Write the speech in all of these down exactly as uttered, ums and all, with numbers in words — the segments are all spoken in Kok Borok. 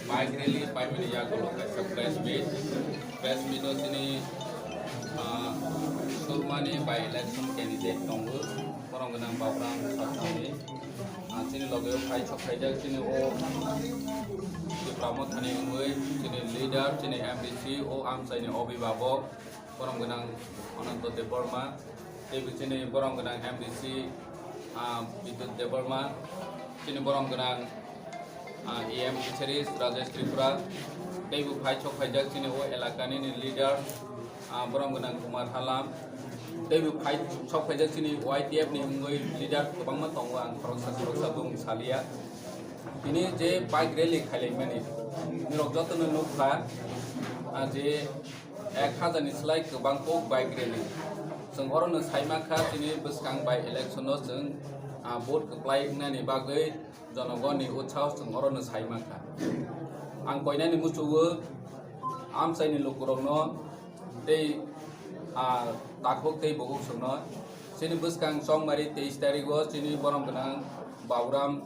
Bike rally paimani yagulo kaisa press meet. Press meet o chini, ah, Surmani by election candidate tongo. Borok gwnang Baburam Satnami. Ah, chini loge o phai sok phaijak chini o Tipra Mothani wngwi chini leader, chini M D C, o amchaini obibabok. Borom gwnang Ananto Debbarma, teibo chini borom gwnang M D C, ah, Bidyut Debbarma, chini borom gwnang, ah, E M Fisheries Rajesh Tripura, teibo phai sok phaijak chini o elakani ni leader, ah, borom gwnang Kumar Halam, teibo phai sok phaijak chini Y T F ni wngwi leader kwbangma tongo, ang khoroksa khoroksa bung salia. Tini je bike rally khailaimani, nirok jotono nukha, ah, je ek hajar ni slai kwbang kok bike rally. Chwng orono saimankha, chini bwskang by election o chwng, ah, vote kwplai wngnani bagwi jonogonni utsaho chwng orono saimankha. Ang koinani muchugo amchaini lukurokno tei, ah, takhuk tei bukhuk chwngno chini bwskang chongmari teis tarigo chini borom gwnang Baburam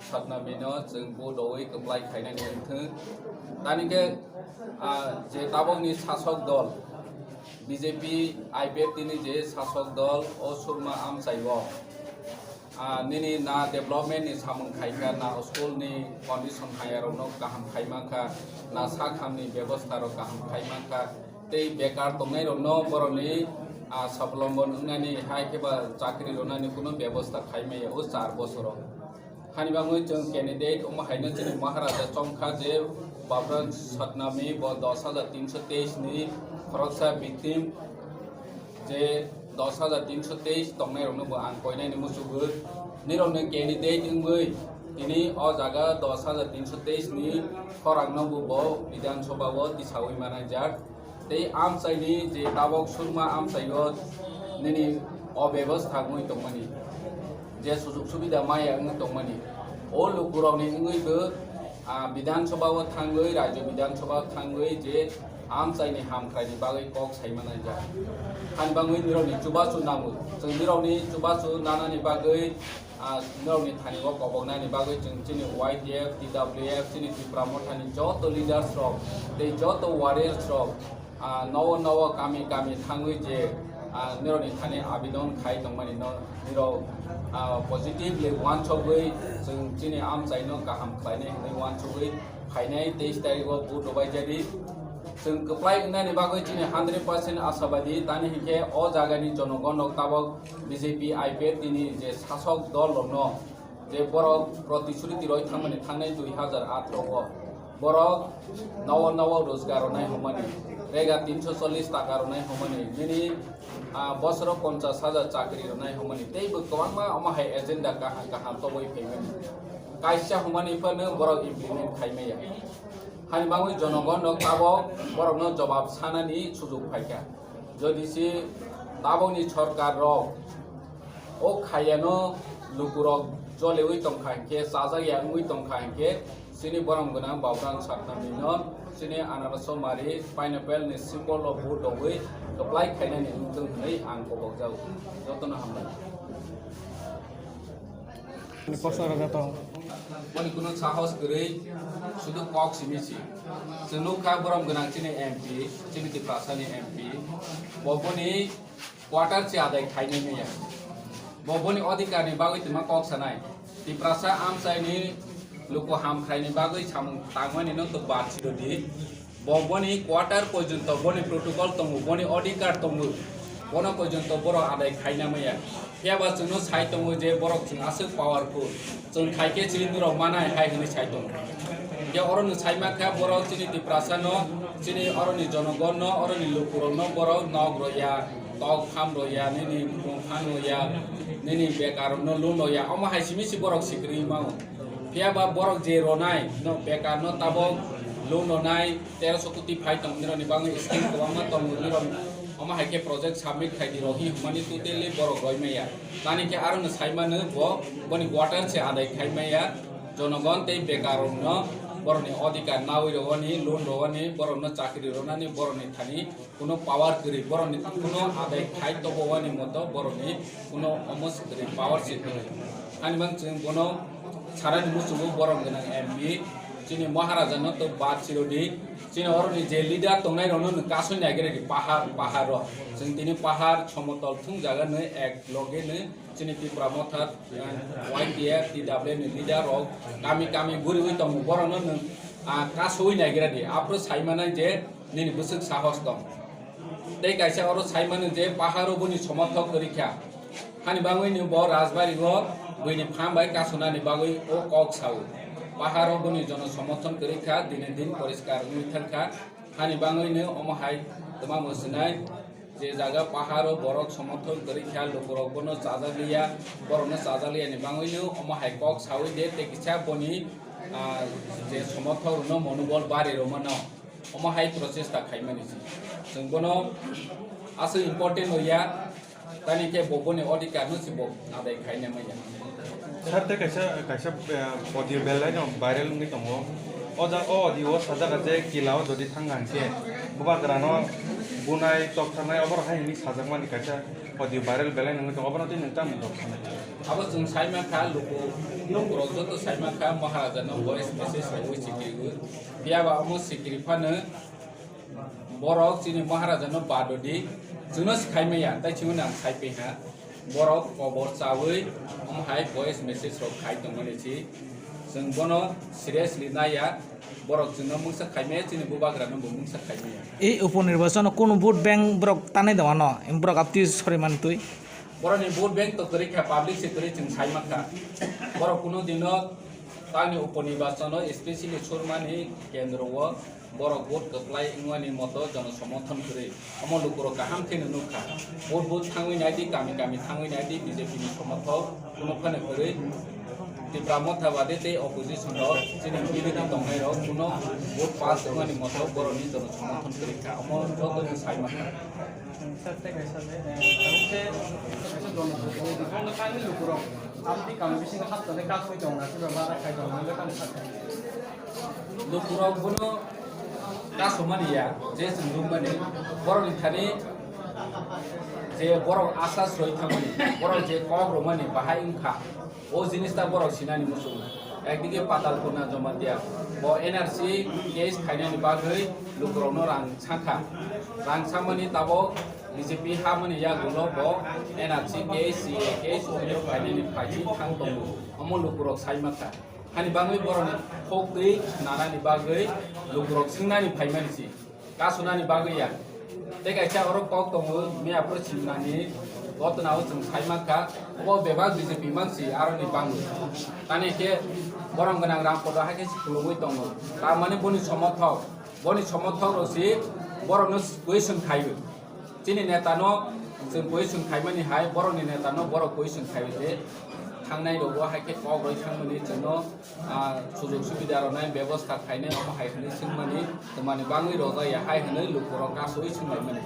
Satnamino chwng vote rogwi kwplai khainani wngthwng. Tani khe, ah, je tabokni sasok dol B J P I P F T ni je sasok dol o Surma amchaio, ah, nini na development ni samung khaikha, na school ni condition khaiyarokno kaham khaimankha, na sakhamni bebostha rok kaham khaimankha, tei bekar tongnairokno borokni, ah, swabalombon wngnani hai khe ba chakri rwnani kuno bebostha khaimaya o char bosoro. Hani bagwi chwng candidate omo haino chini Maharaja chongkha je Baburam Satnami bo dos hajar tinso teis ni khoroksa victim je dos hajar tinso teis tongnairokno bo ang koinani muchugo. Nirokno candidate wngwi tini o jaga dos hajar tinso teis ni khorangno bo bo Bidhan Sabha o tisawi manaijak. Tei amchaini je tabok Surma amchaio nini obebostha wngwi tongmani, je sujug subida maya wngwi tongmani, o lukurokni wngwibo, ah, Bidhan Sabha o thangwi, Rajya Bidhan Sabha o thangwi je amchaini hamkraini bagwi kok saimanaijak. Hani bagwi nirokni chubachu nango. Chwng nirokni chubachu nanani bagwi, ah, norokni thani o koboknani bagwi chwng chini Y T F, T W F, chini Tipra Mothani joto leaders rok tei joto warriors rok, ah, nowo nowo kami kami thangwi je, ah, norokni thani abidon khai tongmani no nirok, ah, positively uansugwi chwng chini amchaino kaham khlainai hwnwi uansugwi phainai teis tarigo vote rwbaijadi. Chwng kwplai wngnani bagwi chini hundred percent ashabadi, tani hinkhe o jagani jonogon rok tabok B J P I P F T ni je sasok dol rokno je borok protisruti roi thangmani thangnai dui hajar atharo o borok nowo nowo rojgar rwnai hwnmani, rega tinso chollish taka rwnai hwnmani, nini, ah, bosoro ponchas hajar chakri rwnai hwnmani, teibo kwbangma omo hai agenda kaham kaham toboi phaimani. Kaisa hwnmani phano borok implement khaimaya. Hani bagwi jonogon rok tabok borokno jobab sanani sujug phaikha. Jodi se tabokni sorkar rok o khaiyano lukurok jolewi tongkha hinkhe, chajak ya wngwi tongkha hinkhe, chini borom gwnang Baburam Satnamino chini anaraso mari pineapple ni symbol o vote rogwi kwplai khainani wngthung hwnwi ang kobokjago. Jotono hambai. Ni kosa rwgwi tong. Boni kuno sahos kwrwi, sudu kok simi si. Chwng nukha borom gwnang chini M P, chini Tiprasani M P. Bo boni quarter se adai khainai maya. Bo boni odhikar ni bagwi twma kok sanai. Tiprasa amchaini luku hamkhraini bagwi samung tangmani no to bad siro di. Bo boni quarter porjonto boni protocol tongo, boni odhikar tongo, bono porjonto borok adai khaina maya. Phiya ba chwngno sai tongo je borok chwng aswk powerful, chwng khai khe chini norok manai hai hwnwi sai tongo. Je oro no sai mankha borok chini Tiprasa no, chini oro ni jonogon no, oro ni lukurok no borok nok rw ya, tok pham rw ya, nini bumung phang rw ya, nini bekar rok no loan rw ya, omo hai simi si borok sikrwi mao. Phiya ba borok je ronai no bekar no tabok loan ronai teroso koti phai tong nirok ni bagwi scheme kwbangma tongo nirok omo hai khe project submit khai di rok hi hwnmani totally borok roi maya. Tani khe aro no sai mano bo boni quarter se adai khai maya. Jonogon tei bekar rok no borok ni odhikar nawi rogoni loan rogoni borok no chakri ronani borok ni thani kuno power kwrwi, borokni kuno adai khai tobowani moto borokni kuno omo se kwrwi, power se kwrwi. Ani bang chwng bono sanani muchungo borom gwnang M P. Chini Maharaja no to bad sirodi, chini oroni je leader tongnai rokno nwng kasoi naigra di pahar, pahar rok. Chwng tini pahar somotol thung jaga nwi ek loge nwi chini Tipra Motha, eh, Y T F, T W F ni leader rok kami kami guriwi tongo, borokno nwng, ah, kasoi naigra di. Aphuru sai manai je nini bwswk sahos tong. Tei kaisa oro sai mano je paharo boni somorthok kwrwi kha. Hani bagwi ni bo Rajbari o buini phan bai kasonani bagwi o kok sao. Paharo boni jono somorthon kwrwi kha, dine din poriskar wngwi thang kha. Hani bagwi ni omo hai twma mwswnai je jaga paharo borok somorthon kwrwi kha, lukurok bono chajak liya, borokno chajak liya ni bagwi ni omo hai kok sawi de tei kisa boni, ah, je somorthok rokno monobol bari rw mano. Omo hai prochesta khaimani se. Chwng bono aswk important o ya, tani khe bo boni odhikar no se bo adai khaina manya. Sir, tei kaisa, kaisa, eh, audio belai no viral wngwi tongo. O ja-, o audio o sajak je kila o jodi thang kha hwnkhe bubagra no bunai, toktharnai, oborok hai hwnwi sajakmani kaisa audio viral belai no wngwi tongo. Obono tei nwng tamo kok sanai? Abo chwng sai mankha, luku, lukurok joto sai mankha, Maharaja no voice message rwui sikirwi. Phiya ba omo sikiri phano borok chini Maharaja no badodi, chwngno se khai maya, tai chwngno ang sai paiha. Borok kobor chawi omo hai voice message rok khai tongmani si. Chwng bono seriously naiya, borok chwngno mungsa khai maya, chini bubagra no bo mungsa khai maya. E upo nirbachon o kunu vote bank borok tanai dongano, borok apti sori mantwi. Borokni vote bank to kwrwi kha, public se kwrwi chwng sai mankha. Borok kunu dino tangni upo nirbachon o, especially Surmani kendro o, borok vote kwplai wngmani moto jono somorthon kwrwi. Omo lukurok kaham kheno nukha. Vote booth thangwi naidi, kami kami thangwi naidi, B J P ni somorthok kuno phano kwrwi. Tipra Motha bade tei opposition rok chini birodhi tongnai rok kuno vote pass wngmani moto borokni jono somorthon kwrwi kha. Omo joto no sai mankha. Sir, tei kaisa je, eh, tabuk je kaisa dono, eh, bongno tangwi lukurok, amtwi kami bisingo haptani kasui tongna, kiba bara khai tongna, wngkha tamo sakha. Lukurok bono kasumani ya, je chwng nukmani, borokni thani je borok asa soi thangmani, borok je kok rwmani bahai wngkha. O jinis ta borok sinani muchungo. Ekdike Patalpurna Jamatia, bo N R C case khainani bagwi lukurokno rang sakha. Rang samani tabok B J P hamani yagulo bo N R C case, C A case, omio khainani phaisi thang tongo. Omo lukurok sai mankha. Hani bagwi borokni khok twi nanani bagwi lukurok swngnani phaimani si. Kasunani bagwi ya. Tei kaisa oro kok tongo, miya phuru simnani gotna o chwng sai mankha, obo bebak B J P mansi aroni bangwi. Tani khe borom gwnang Rampada hai khe se khulugwi tongo. Tamani boni somorthok, boni somorthok rok si borokno question khaio. Chini neta no chwng question khaimani hai, borokni neta no borok question khaio je thangnai rogo hai khe kok roi thangmani chwngno ah, sujog subida rwnai bebosta khainai omo hai hwnwi swngmani, twmani bangwi rwjak ya hai hwnwi lukurok kasui swnglaimani.